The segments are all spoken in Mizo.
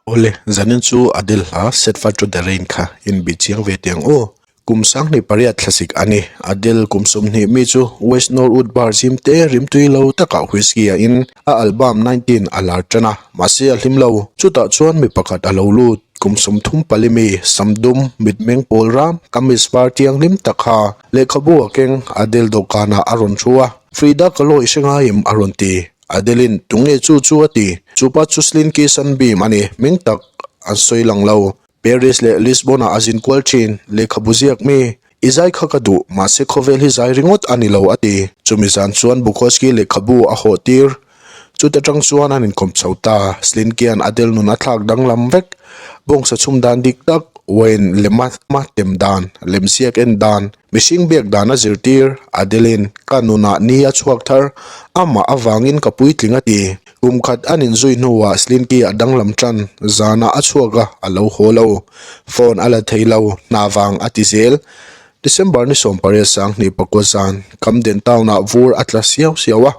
Awle, zanin chu Adele hla Set Fire to the Rain kha inbih chiang ve teh ang aw. Kum 28 thlasik a ni. Adele kum 20 mi chu West Norwood bar zim te rimtui lo takah whisky a in. A album 19 a lar tan a, mahse a hlim lo. Chutah chuan mi pakhat a lo lut. Kum 34 mi, sam dum, mitmeng pawl ram, kamis var thianghlim tak kha lehkhabu a keng Adele dawhkanah a rawn thu a. Frida Kahlo i hre ngai em? a rawn ti. Adeline, tunge chu chu a ti? Chupa chu Slinky Sunbeam a ni, hming tak an sawi lang lo. Paris leh Lisbon-ah a zin kual thin, lehkhabu ziak mi. I zai kha ka duh, mahse khawvel hi zai ringawt a ni lo a ti. Chumi zan chuan Bukowski lehkhabu a hawh tir. Chute tang chuan an inkawm chho ta. Slinky-a'n Adele nun a thlak danglam vek. Bawngsa chhum dan dik tak, wine lema tem dan, lemziak en dan, Mihring biak dan a zirtir, Adeline, ka nunah ni a chhuak thar, amah avangin ka puitling a ti. Kum khat an inzui hnuah Slinky a danglam tan, zanah a chhuak a, a lo haw lo. Phone a la thei lo, hna vang a ti zel. December ni 18 2009 zan, Camden Town-ah vur a tla siau siau a,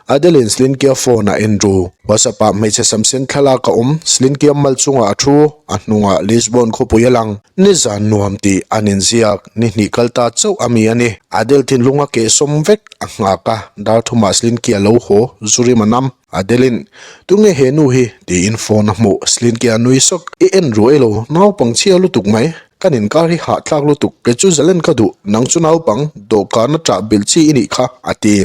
Adeline Slinky-a phone a en ru. WhatsApp-ah hmeichhe samsen thlalak a awm, Slinky-a mal chungah a thu, a hnungah Lisbon khawpui a lang. Nizan nuam tih an inziak, ni hnih kal ta chauh a mi a ni. Adele thinlung a kehsawm vek a nghak a, dar thumah Slinky a lo haw, Zurim a nam. Adele-in, Tunge he nu hi? tiin phone a hmuh. Slinky a nui sawk, I en ruai lo, naupang chhia lutuk mai. Kan inkar hi hahthlak lutuk, kei chu zalen ka duh, nang chu naupang, dawhkan a ṭah bilh chi i nih kha, a ti.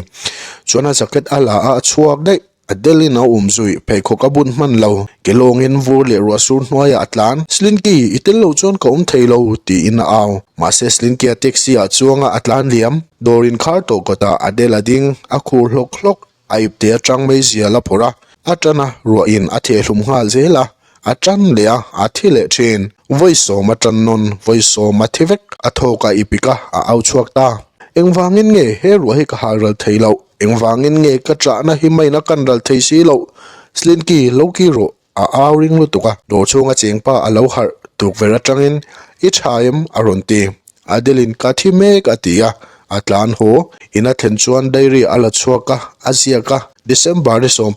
Chuan a jacket a la a, a chhuak daih. Adeline a um zui, pheikhawk a bun hman lo. Ke lawngin vur leh ruah sur hnuaiah a tlan. Slinky, i tel lo chuan ka awm thei lo, tiin a au. Mahse Slinky a taxi ah chuanga a tlan liam. Dawr inkhar tawh kawtah Adele a ding, a khur hlawk hlawk. A ipte atang mai zial a phawrh a, a tan a, ruahin a thehhlum nghal zel a. A tan leh a, a thi leh thin. Vawi sawm a tan nawn, vawi sawm a thi vek. A thawk a ipik a, a au chhuak ta. Engvangin nge he ruah hi ka hal ral thei loh? Engvangin nge ka chahna hi main a kan ral thei si loh? Slinky, lo ki rawh, a au ring lutuk a. Dawr chhunga chengpa a lo harh tukverh atangin, I tha em? a rawn ti. Adeline ka thi mek a ti a, a tlan haw. In a thlen chuan diary a la chhuak a, a ziak a. December ni 18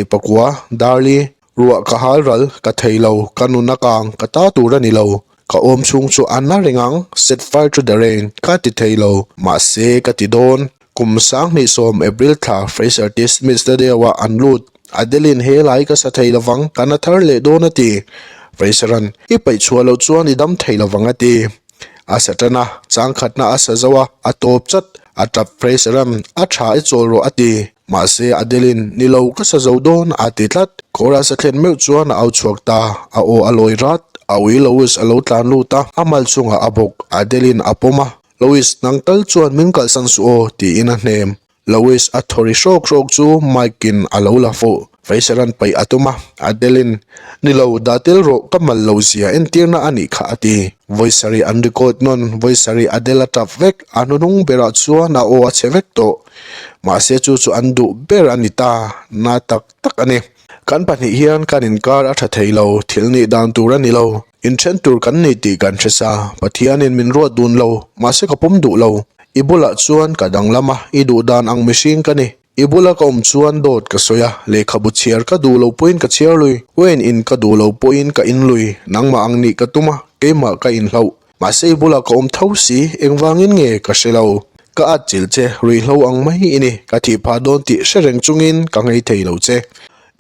2009, Darli, Ruah ka hal ral, ka thei lo, ka nun a kang, ka ta tur a ni lo. Ka awm chhung chu a na reng ang, set fire to the rain, ka ti thei lo, mahse ka ti dawn. Kum 2010 April thla Fraser T. Smith Studio-ah an lut. Adeline he lai ka sa thei lovang, ka na thar leh dawn a ti. Fraser-a'n, I paih chhuah loh chuan i dam thei lovang a ti. A sa tan a, chang khatna a sa zo a, a tawp chat. A tap Fraser-a'n, A tha i chawl rawh a ti. Mahse Adeline, ni lo ka sa zo dawn a ti tlat. Chorus a thlen meuh chuan a au chhuak ta, a aw a lawi rat, a ui Louis a lo tlan lut a, a mal chungah a bawk, Adeline a pawm a, Louis, nang tal chuan min kalsan suh aw, tiin a hnem. Louis a thaw ri hrawk hrawk chu Mike in a lo la fuh. Feisaran paih a tum a, Adeline, ni lo, dah tel rawh, ka mal lo zia entirna a nih kha a ti. Vawi sarih an record nawn, vawi sarih Adele a tap vek, a hnuhnung berah chuan a aw a chhe vek tawh. Mahse chu chu an duh ber a ni ta, na tak tak a ni. Kan pahnih hian kan inkar a tha thei lo, thil nih dan tur a ni lo. Inthen tur kan ni tih kan hre sa, Pathianin min ruat dun lo, mahse ka pawm duh lo. I bulah chuan ka danglam a, i duh dan ang mihring ka ni. I bula ka awm chuan dawt ka sawi a, lehkhabu chhiar ka duh lo pawhin ka chhiar lui, wine in ka duh lo pawhin ka in lui, nangmah ang nih ka tum a, keimah ka inhlauh. Mahse i bulah ka awm tho si, engvangin nge ka hre lo. Ka at chilh che, ruihhlo ang mai i ni, ka thih phah dawn tih hre reng chungin ka ngei thei lo che.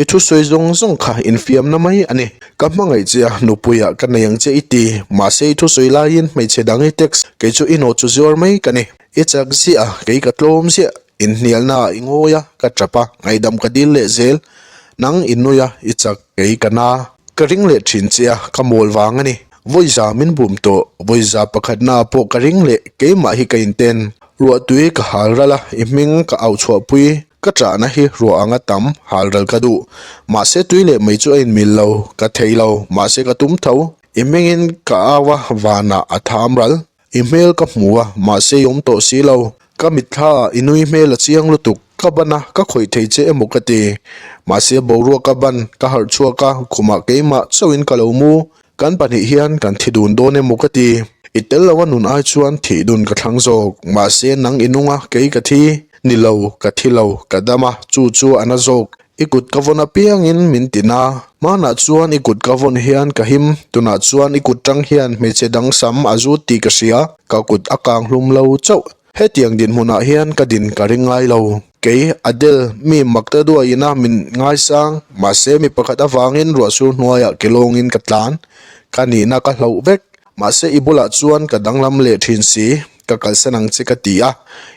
I thu sawi zawng zawng kha infiamna mai a ni. Ka hmangaih che a, nupuiah ka nei ang che i ti, mahse i thu sawi laiin hmeichhe dang i text, kei chu i nawh chu zuar mai ka ni. I chak ziah a, kei ka tlawm ziah. Inhnialna ah i ngawi a, ka tap a, ngaihdam ka dil leh zel. Nang i nui a, i chak, kei ka na. Ka ring leh thin che a, ka mawl vang a ni. Vawiza min bum tawh, vawiza pakhatna ah pawh ka ring leh, keimah hi ka inten. Ruahtui ka hal ral a, i hming ka auh chhuahpui, ka chahna hi ruah anga tam, hal ral ka duh. Mahse tui leh mei chu a inmil lo, ka thei lo, mahse ka tum tho. I hmingin ka au a, vanah a tham ral. I hmel ka hmu a, mahse i awm tawh si lo. Ka mitthla ah i nui hmel a chiang lutuk, ka ban a, ka khawih thei che emaw ka ti. Mahse boruak ka ban, ka harh chhuak a, khumah keimah chauhin ka lo mu. Kan pahnih hian kan thi dun dawn emaw ka ti. I tel lo a nun ai chuan thih dun ka thlang zawk. Mahse nang i nung a, kei ka thi. Ni lo, ka thi lo, ka dam a, chu chu a na zawk. I kut ka vawn apiangin min ti na. Hmanah chuan i kut ka vawn hian ka him, tunah chuan i kut tang hian hmeichhe dang sam a zut tih ka hria, ka kut a kang hlum lo chauh. Hetiang dinhmunah hian ka din ka ring ngai lo. Kei, Adele, mi mak ta duaiin a min ngaisang, mahse mi pakhat avangin ruahsur hnuaiah ke lawngin ka tlan. Ka nihna ka hlauh vek. Mahse i bulah chuan ka danglam leh thin si, ka kalsan ang che ka ti a,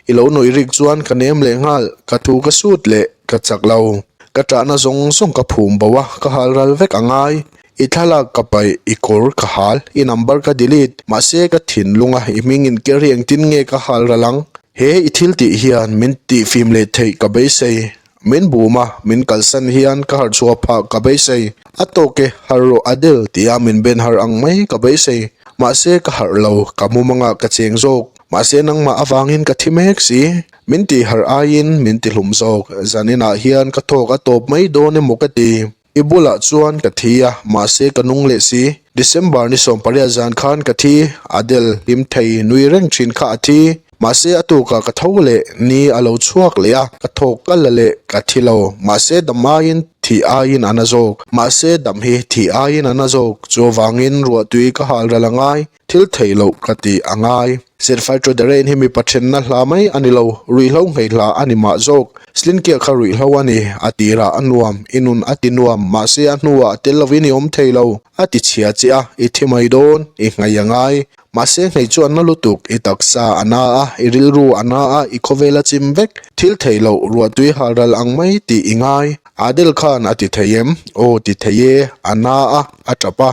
i lo nuih rik chuan ka nem leh nghal, ka thu ka sut leh ka chak lo. Ka ṭahna zawng zawng ka phum bo a, ka hal ral vek a ngai. I thlalak ka paih, i kawr ka hal, i number ka delete, mahse ka thinlung a, i hming in ker hi engtin nge ka hal ral ang? He i thil tih hian min tihfim leh theih ka beisei. Min bum a, min kalsan hian ka harh chhuah phah ka beisei. A tawk e, harh rawh Adele tia min ben harh ang mai ka beisei. Mahse ka harh lo, ka mumangah ka cheng zawk. Mahse nangmah avangin ka thi mek si. Min tih harh aiin min ti hlum zawk. Zaninah hian ka thawk a tawp mai dawn emaw ka ti. I bulah chuan ka thi a, mahse ka nung leh si. December ni 18 zan khan ka thi, Adele hlim thei nui reng thin kha a thi. Mahse a tukah ka tho leh, ni a lo chhuak leh a, ka thawk ka la leh, ka thi lo. Mahse dam aiin thih aiin a na zawk. Mahse dam hi thih aiin a na zawk. Chuvangin ruahtui ka hal ral a ngai. Thil theih loh ka tih a ngai. Set Fire to the Rain hi mipa thenna hla mai a ni lo, ruihhlo nghei hla a ni mah zawk. Slinkia kha ruihhlo a ni, a tirah a nuam, i nun a ti nuam, mahse a hnuah a tel lovin i awm thei lo, a ti chhia che a, i thi mai dawn, i nghei a ngai. Mahse nghei chu a na lutuk, i taksa a na a, i rilru a na a, i khawvel a chim vek. Thil theih loh, ruahtui halral ang mai tih i ngai. Adele khan a ti thei em? Aw ti thei e, a na a, a tap a,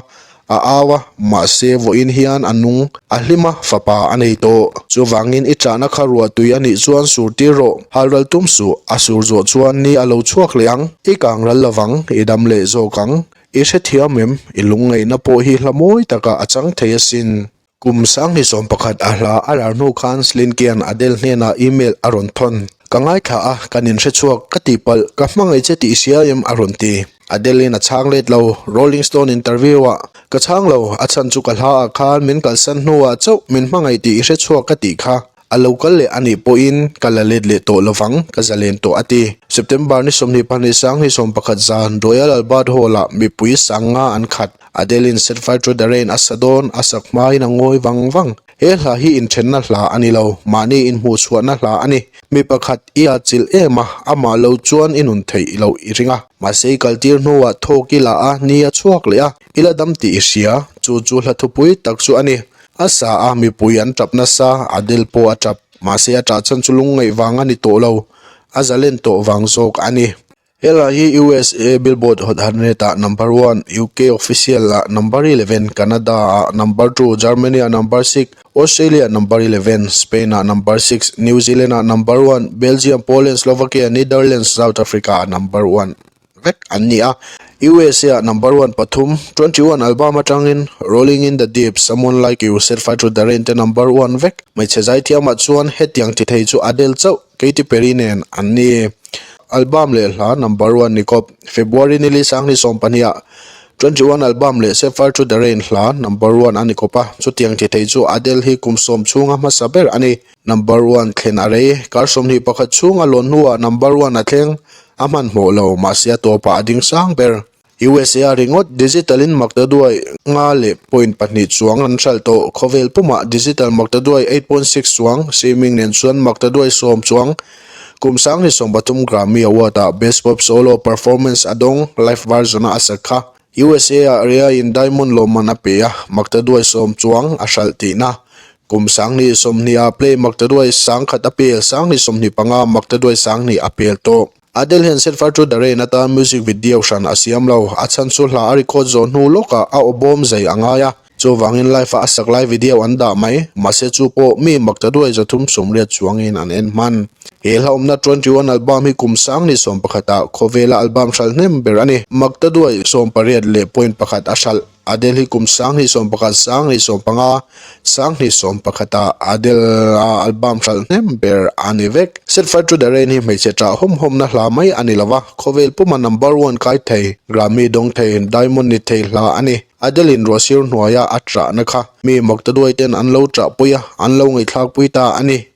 A au a, mahse vawiin hian a nung, a hlim a, fapa a nei tawh. Chuvangin i ṭahna kha ruah tui a nih chuan sur tir rawh, halral tum suh, a sur zawh chuan ni a lo chhuak leh ang, i kang ral lovang, i dam leh zawk ang. I hrethiam em? I lungngaihna pawh hi hla mawi takah a chang thei asin. Kum 2011 a hla a lar hnu khan Slinky-a'n Adele hnenah email a rawn thawn. Ka ngaithla a, kan inhre chhuak, ka tihpalh, ka hmangaih che tih hria em a rawn ti. Adele-in a chhang let lo, Rolling Stone interview-ah, Ka chhang lo, a chhan chu ka hlaah khan min kalsan hnuah chauh min hmangaih tih i hre chhuak ka tih kha. A lo kal leh a nih pawhin ka la let leh tawh lovang, ka zalen tawh a ti. September ni 22 2011 zan Royal Albert Hall-ah mipui sanga an khat. Adele-in Set Fire to the Rain a sa dawn, a sak hmain a ngawi vang vang. He hla hi inthenna hla a ni lo, mahni inhmuhchhuahna hla a ni. Mi pakhat i a chilh em a, amah lo chuan i nun theih loh i ring a. Mahse i kaltir hnuah thawk i la a, ni a chhuak leh a, i la dam tih i hria. Chu chu hla thupui tak chu a ni. A sa a, mipui an tap nasa, Adele pawh a tap. Mahse a tah chhan chu lungngaih vang a ni tawh lo, a zalen tawh vang zawk a ni. He hla hi USA Billboard Hot 100 ah number one, UK Official ah number 11, Canada ah number two, Germany ah number six, Australia ah number 11, Spain ah number six, New Zealand ah number one, Belgium, Poland, Slovakia, Netherlands, South Africa ah number one vek an ni a. USA ah number one pathum, 21 album atangin Rolling in the Deep, Someone Like You, Set Fire to the Rain te number one vek. Hmeichhe zaithiamah chuan hetiang ti thei chu Adele chauh. Katy Perry nen an ni. Album leh hla number one ni kawp. February ni li 2020 ah 21 album leh Set Fire to the Rain hla number one a ni kawp a, chutiang ti thei chu Adele hi kum sawm chhunga hmasa ber a ni. Number one thlen a rei. Kar 21 chhunga lawn hnuah number one a thleng a hmanhmawh lo, mahse a tawpah a ding sang ber. USA a ringawt digital in maktaduai nga leh point pahnih chuang an hralh tawh. Khawvel pumah digital maktaduai 8.6 chuang, streaming nen chuan maktaduai sawm chuang. Kum 2013 Grammy Award ah Best Pop Solo Performance a dawng, live version a a sak kha. USA ah Ria in Diamond lawmman a pe a, maktaduai sawm chuang a hralh tihna. Kum 2020 ah play maktaduai 10,000 a pel, 2025 maktaduai 2,000 a pel tawh. Adele hian Set Fire to the Rain atan music video hran a siam lo. A chhan chu hla a record zawh hnu lawkah a aw bawm zai a ngai a, chuvangin live a a sak lai video an dah mai. Mahse chu pawh mi mak ta duai 380 chuangin an en hman. He hla awmna 21 album hi kum 2011 ah khawvela album hralh hnem ber a ni. Mak ta duai 18 leh point pakhat a hralh. Adele hi kum 2011, 2015, 2011 ah Adele a album hralh hnem ber a ni vek. Set Fire to the Rain hi hmeichhe ṭah hawm hawmna hla mai a ni lo va, khawvel puma number one kai thei, Grammy dawng thei, Diamond ni thei hla a ni. Adele in ruahsir hnuaia a ṭahna kha mi maktaduai ten an lo ṭahpui a, an lo ngaihthlakpui ta a ni.